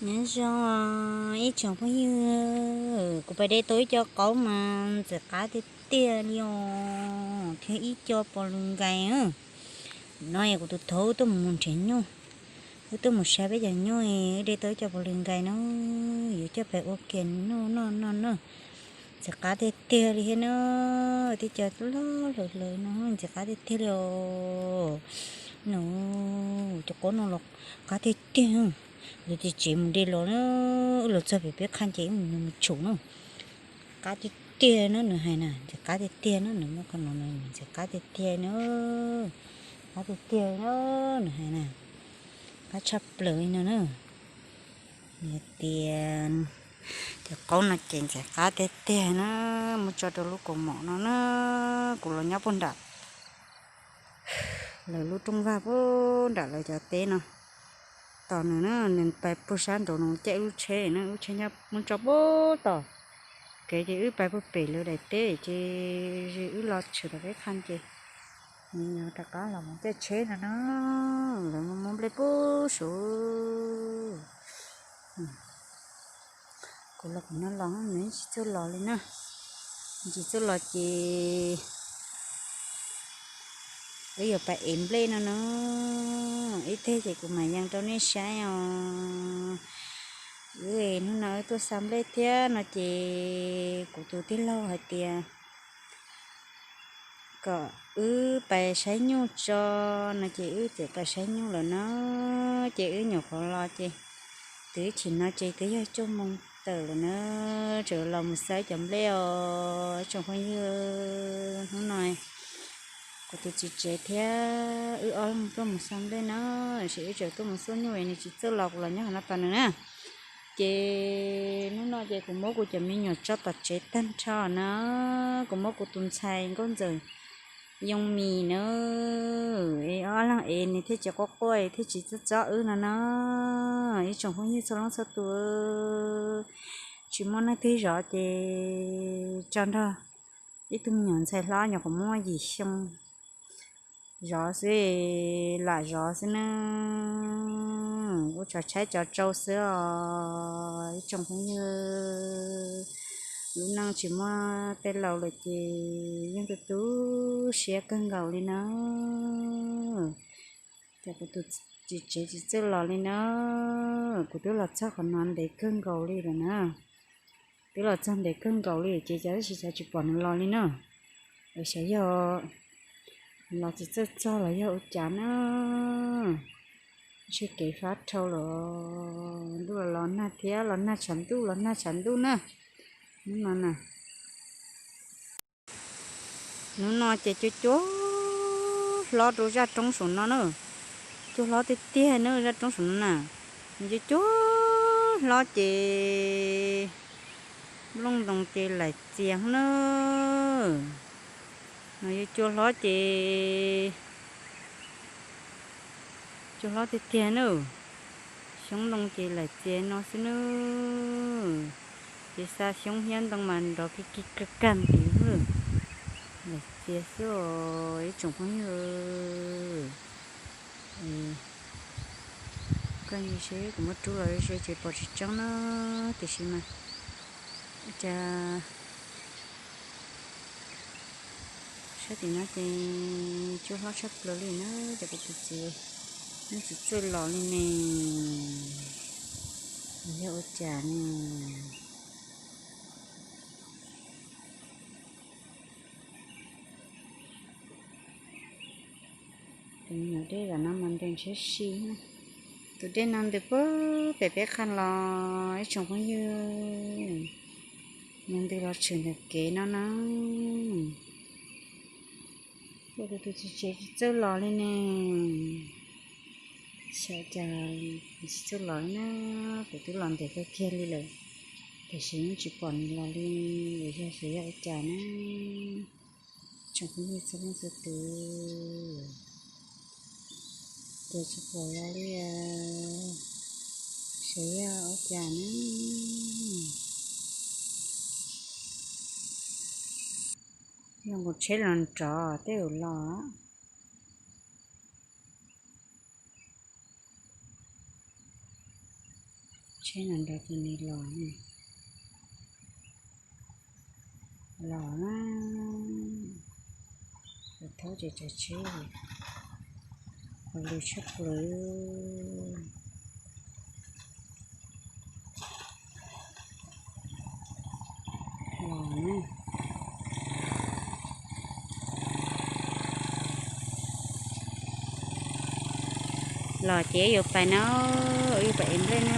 Nyob zoo ib tsoom phooj ywg, kuv pais de tau ib co qaub mas ntxim qab tiag tiag li os, thiab ib co pos lws nkais. No yog kuv tus thaub wb tuaj mus nrhiav nyuj, wb tuaj mus saib peb cov nyuj, wb de tau ib co pos lws nkais no, yuav coj pais ua ke noj noj noj na. Ntxim qab tiag tiag li thiab na, tej co loj lawm lawm no ntxim qab tiag tiag li os. No, cov qaub no los qab tiag tiag, yus txiv tsev mus de los na, wb los txog pem peb qhaj ces wb mus tshum na. Qab tiag tiag na nws hais na, ntxim qab tiag tiag na, nws muab qhov no ntxim qab tiag tiag na, qab tiag tiag na, nws hais na, qab tshaj plaws li no na. Nws tias cov qaub no ces ntxim qab tiag tiag na, muab tso rau lub kaus mom no na, kuv los nyob puag nram lawv lub rooj vag puag nram lawv cov teb no. Tos nws na, nws pais puag sab nraud no caij wb lub tsheb na, wb tsheb nyob muab tso puag tom kev ces wb pais puag pem lawv daim teb ces wb los tshwm tom peb qhaj ces nws rov qab los mus caij tsheb no na, lawv muab nplej puag saud. Kuv los kuv no los nws tsis txawj los li na, tsis txawj los ces wb yuav pais ev nplej no na, ib teg ces kuv mam yees rau nej saib os. Wb hnub no wb tuaj xa nplej thiab no ces kuv tus tij laug hais tias kom wb pais saib nyuj tso no ces wb txawm pais saib nyuj lawm na, ces wb nyuam qhuav los ces twb chim no ces twb yog cuaj moos tawm lawm na, tseem los mus xa cov nplej os tsoom phooj ywg. Hnub no kuv tus txiv tsev thiab wb ob leeg tuaj mus xa nplej na, tab sis wb tseem tuaj mus xub nyuj es nws tsis txawj los, kuv los nyob hauv no tos nws na. Ces hnub no ces kuv muab kuv cov me nyuam tso tom tsev tag nrho na, kuv muab kuv tus ntxhais nkauj ntxawm yoo mis na, ob leeg es nws thiaj tsis quaj quaj thiaj tsis txob txob wb no na. Ib tsoom phooj ywg txhua leej txhua tus, tsis muaj neeg twg zov ces tso nrog ib tug me nyuam ntxhais hlob nyuam qhuav muaj yim xyoo zov xwb, lam zov xwb na, ua tsov tshaib tsov tsau xwb os ib tsoom phooj ywg. Lub neej tsis muaj tej laus lawm ces yeej tu tu siab kawg nkaus li na. Ces kuv tus txiv tsev tsis txawj los li na, kuv twb los txog qhov no ntev kawg nkaus li lawm na. Twb los txog ntev kawg nkaus li ces cas tab sis cas tsis pom nws los li na. Xyov yog los tsis txawj txog los yog ua cas na. Ntshe kev fab dhau lawm, ntuj los los nag thiab, los nag tshav ntuj los nag tshav ntuj na. Hnub no na, hnub no ces cua cua hlob rau zaj roob saum no na. Cua hlob tiag tiag na, zaj roob saum no na. Nws cua cua hlob ces nplooj ntoo ces laim txias na. No yog cua hlob ces cua hlob tiag tiag na. Xyoob ntoo ces laim txias no xwb na. Ces xa xyoob thiab ntoo mas nrov kiv kiv kag kag ntiv lawm. Laim txias xwb os ib tsoom phooj ywg. Koj ntsia seb kuv muab rub los seb tsis pom tsis tseeb na, tiam sis mas cas sab tim no ces cua hlob tshaj plaws li na, ces kuv tus txiv yeej tsis txawj los li ne. Yog ua cas ne? Tus me nyuam dej zam no mas ntws ntshiab si na. Tus dej no ntws puag pem peb qhaj los ib tsoom phooj ywg, nws ntws los tshwm ntawm kev no na. Ua tus tus txiv tsev tsis txawj los li ne. Xyov cas tsis txawj los li na, kuv twb los ntev kawg kiag li lawm, tiam sis yeej tsis pom nws los li, yog xyov yog ua cas na. Tsoom phooj ywg txhua leej txhua tus, ces tsis pom los li, xyov yog ua cas na. Yog nkaus tsheb los nrov tej zaum los. Tsheb no nrog tus ni los, los na, los thaub ces tsav tsheb, qhov lus tshaj plaws. Los na. Los ces yuav pais na, yuav pais ev nplej na.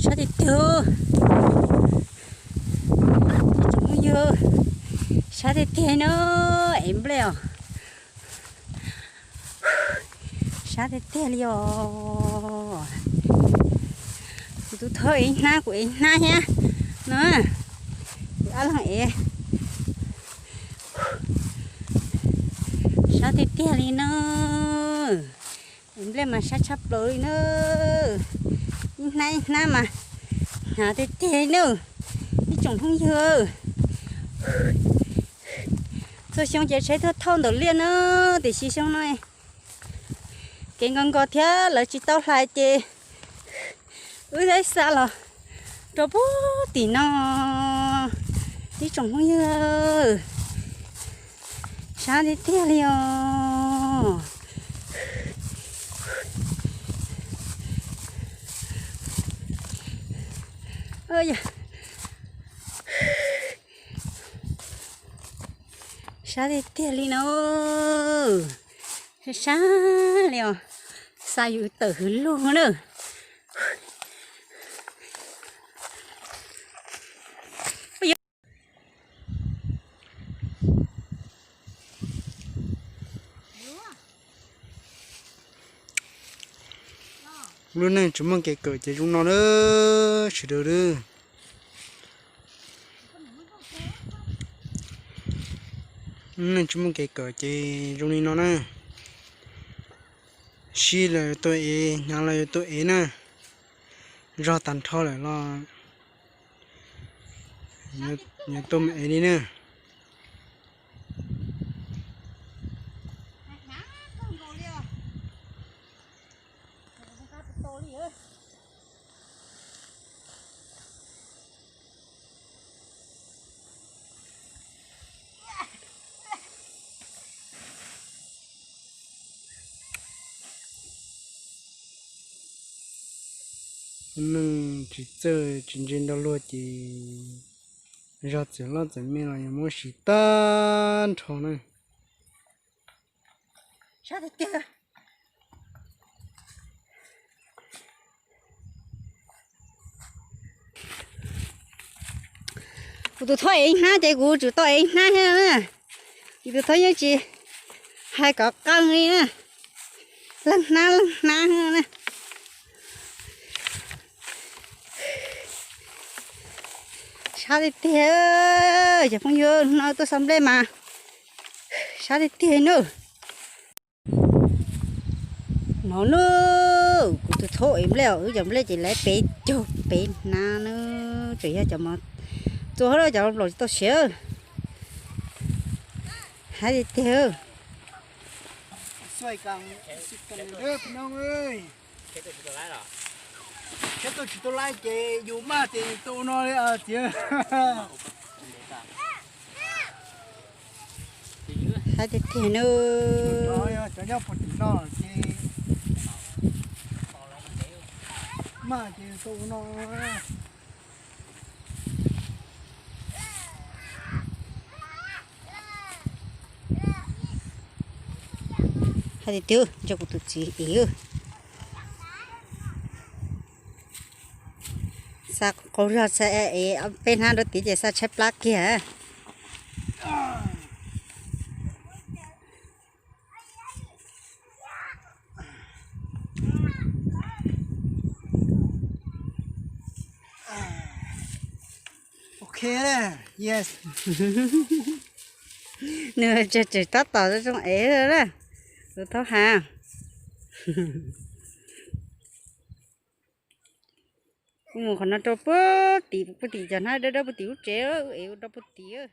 Sab tiag tiag, tsoom phooj ywg, sab tiag tiag no, ev nplej os. Sab tiag tiag li os. Kuv tus thawj ev hnab, kuv ev hnab thiab no. Kuv ab leeg ev. Sab tiag tiag li na. Ev nplej mas sab tshaj plaws li na. Ib hnab ib hnab mas hnyav tiag tiag li na. Ib tsoom phooj ywg, txhua xyoo ces tsheb tuaj thauj ntawm liaj na, tiam sis xyoo no kev nkos nkos thiab lawv tsis tau hlais ces wb thiaj xa los rau puag tim no. Ib tsoom phooj ywg, sab tiag tiag li os. Sab tiag tiag li no, sab sab li os, xa yus tawm hwv lug na. Lub neej tsis muaj kev kawm ces zoo no na, sawv daws. Lub neej tsis muaj kev kawm ces zoo li no na. Sib los yuav tuaj ev, hnyav los yuav tuaj ev na. Zog tag nrho lawm los yuav tuaj mus ev li na. Neeg tsis txawj tsis ntse nrog luag ces zog txawm loj txawm me los yuav muab siv tag nrho na. Kuv tus thawj ev ib hnab ces kuv tsum tau ev ib hnab thiab na. Kuv tus thawj yeej tsis hais kom qee li na. Leej hnab leej hnab na. Sab tiag tiag, cov phooj ywg, no tuaj xa nplej mas sab tiag tiag na. No na, kuv tus thawj ev nplej os, wb cov nplej ces lawv peb caug peb hnab na, tseem yog cov mos txua hab cov nplaum tsis tau siav. Hais tiag tiag. Tsheb tuaj tsis tau laib ces yus maj ces yus tau ua no li txiv. Hais tiag tiag na. Cov nyob puag tim no ces maj ces yus tau ua no. Hais tiag tiag, ntshe kuv tus txiv ev. Xa qaug zog, xa peb hnab rau tid ces xa tshaib plab kiag. Ok, yes. Nws tseem tab tom zoo ev na, tus thab ham. Kuv mus qhov no rau puag tim, puag tim cov hnab dawb dawb puag tim lub tsev, ev rau puag tim.